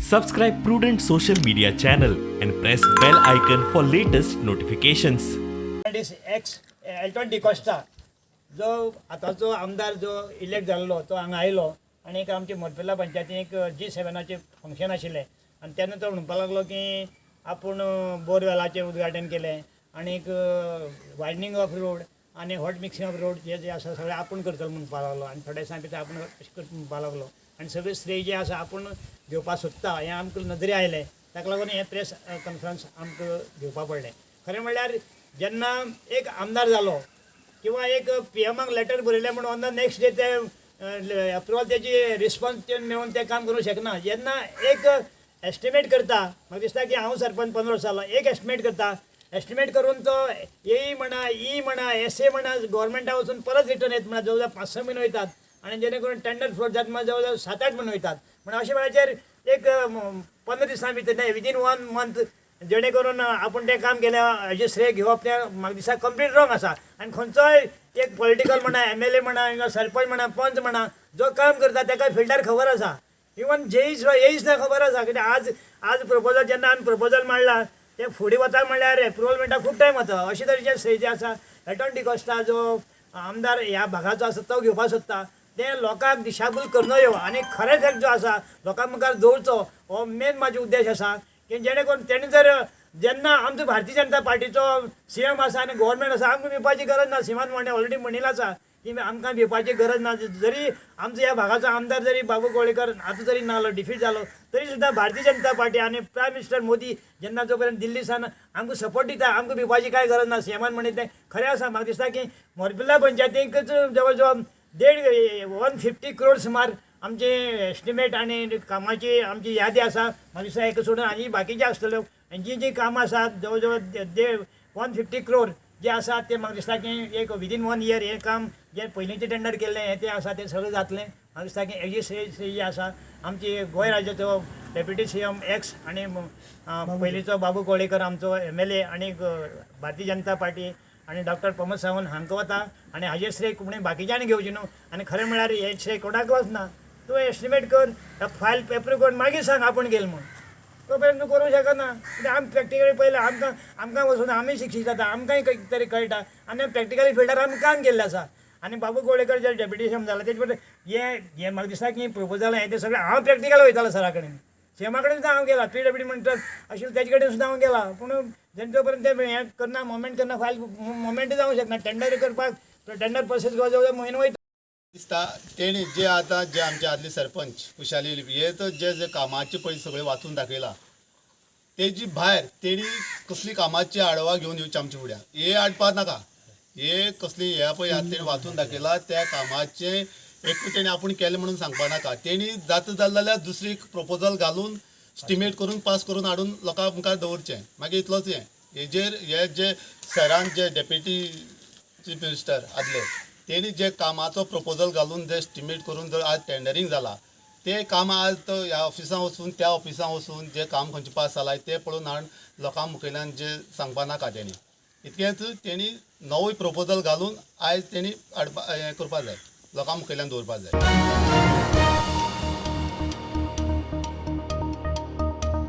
Subscribe Prudent Social Media channel and press bell icon for latest notifications. Ex Elton D'Costa जो आतांचो आमदार जो elect जाल्लो तो हांगा आयलो आनी एक आमचे मोरपिर्ला पंचायतीन एक जी सेवनाचें फंक्शन आशिल्लें आनी तेन्ना तो म्हणपाक लागलो की आपूण बोरवेलाचें उद्घाटन केलें आनीक वायडनींग ऑफ रोड आनी हॉट मिक्सिंग ऑफ रोड जे जे आसा सगळें आपूण करतलो म्हणपाक लागलो आनी थोड्या दिसां भितर आपूण अशें करता म्हणपाक लागलो आनी सगळें श्रेय जें आसा आपूण घेवपाक सोदता हें आमकां नदरे आयलें. ताका लागून हें प्रेस कॉन्फरन्स आमकां घेवपा पडलें. खरें म्हणल्यार जेन्ना एक आमदार जालो किंवा एक पी एमाक लेटर बरयलें म्हूण ऑन the next day ते अप्रुवल तेजी रिस्पॉन्स मेळून तें काम करूंक शकना. जेन्ना एक एस्टिमेट करता म्हाका दिसता की हांव सरपंच 15 वर्सां जालो एक एस्टिमेट करता, एस्टिमेट करून तो ए म्हणा ई म्हणा एस ए म्हणा गोवोरमेंटा वचून परत रिटर्न येत म्हणा जवळ जवळ 5-6 म्हयने वयतात आनी जेणे करून टेंडर फ्लोट जाता म्हणल्यार जवळ जवळ 7-8 म्हयने वयतात. म्हण अशे वेळाचेर एक 15 दिसां भितर न्हय विदीन 1 मंथ जेणे करून आपूण तें काम केलें हेजें श्रेय घेवप तें म्हाका दिसता कंप्लीट रॉंग आसा. आनी खंयचोय एक पॉलिटिकल म्हणा एम एल ए म्हणा किंवा सरपंच म्हणा पंच म्हणा जो काम करता ताका फिल्डार खबर आसा. इवन जेई सुद्दां खबर आसा कित्याक आज आज प्रपोजल जेन्ना आमी प्रपोजल मांडला तें फुडें वता म्हणल्यार एप्रुवल मेळटा खूब टायम वता. अशे तरेचें श्रेय जें आसा एल्टन डिकॉस्टा जो आमदार ह्या भागाचो आसा तो घेवपाक सोदता तें लोकांक दिशाभूल करूं नयो आनी खरें फॅक्ट जो आसा लोकां मुखार दवरचो हो मेन म्हाजो उद्देश आसा की जेणे करून तेणें जर जेन्ना आमचो भारतीय जनता पार्टीचो सी एम आसा आनी गोवोरमेंट आसा आमकां भिवपाची गरज ना. सीमान म्हणणें ऑलरेडी म्हणिल्लें आसा की आमकां भिवपाची गरज ना. जरी आमचो ह्या भागाचो आमदार जरी बाबू गोळेकर आतां जरी ना डिफीट जालो तरी सुद्दां भारतीय जनता पार्टी आनी प्रायम मिनिस्टर मोदी जेन्ना जो पर्यंत दिल्ली सान आमकां सपोर्ट दिता आमकां भिवपाची कांय गरज ना. सी एमान म्हणिल्लें तें खरें आसा. म्हाका दिसता की मोरपिर्ला पंचायतीकच जवळ जवळ 150 करोड सुमार आमचे एस्टिमेट आनी कामाची आमची यादी आसा. म्हाका दिसता एक सोडून आनी बाकीचे आसतल्यो आनी जी जी कामां आसात जवळ जवळ 150 करोड जे आसा ते म्हाका दिसता की एक विदीन 1 इयर हें काम जें पयलींचें टेंडर केल्लें हें तें आसा तें सगळें जातलें. म्हाका दिसता की हेजी श्रेय जी आसा आमची गोंय राज्याचो डेप्युटी सी एम एक्स आनी पयलींचो बाबू कोळेकर आमचो एम एल ए आनी भारतीय जनता पार्टी आनी डॉक्टर प्रमोद सावंत हांकां वता आनी हाजें श्रेय कोणी बाकीच्यांनी घेवचें न्हू. आनी खरें म्हळ्यार हें श्रेय कोणाक वचना. तूं एस्टिमेट कर, फायल एप्रूव कर, मागीर सांग आपूण गेल म्हूण. तो पर्यंत तूं करूंक शकना. कित्याक आमी प्रॅक्टिकली पळयलें आमकां आमकां वचून आमी शिक्षीत जाता आमकांय कितें तरी कळटा आनी प्रॅक्टिकली फिल्डार आमी काम केल्लें आसा. आनी बाबू गोळेकर जे डेप्युटी सी एम जाला तेजे बद्दल हें हें म्हाका दिसता की प्रपोजल हें तें सगळें हांव प्रॅक्टिकल वयतालो सरा कडेन सी एमा कडेन सुद्दां हांव गेला पी डब्ल्यू डी म्हणटात आशिल्लें तेजे कडेन सुद्दां हांव गेला. पूण जेन्ना पर्यंत तें हें करना मुवमेंट करना फायल मुवमेंट जावंक शकना. टेंडर करपाक टेंडर प्रोसेस जवळ जवळ म्हयनो वयता. दिसता तेणी जे आतां जे आमचे आदले सरपंच खुशाली हे तर जे जे कामाचे पळय सगळे वाचून दाखयला तेजी भायर तेणी कसली कामाची आडवा घेवन येवची आमच्या फुड्यान हे हाडपा नाका. हे कसली हे पळय आतां तेणी वाचून दाखयला त्या कामाचें एकूय तेणी आपूण केलें म्हणून सांगपा नाका. तेणी जाता जालें जाल्यार दुसरी प्रपोजल घालून स्टिमेट करून पास करून हाडून लोकां मुखार दवरचें. मागीर इतलोच हें हेजेर हे जे सरान जे डेप्युटी चीफ मिनिस्टर आदले तेणी जे कामाचो प्रपोजल घालून जे एस्टिमेट करून जर आज टेंडरींग जाला ते काम आज तो ह्या ऑफिसान वचून त्या ऑफिसान वचून जे काम खंयचें पास जालां तें पळोवन हाडून लोकां मुखेल्यान जे सांगपा नाका. तेणी इतकेंच तेणी नवोय प्रपोजल घालून आयज तेणी हाडपा हें करपा जाय, लोकां मुखेल्यान दवरपा जाय.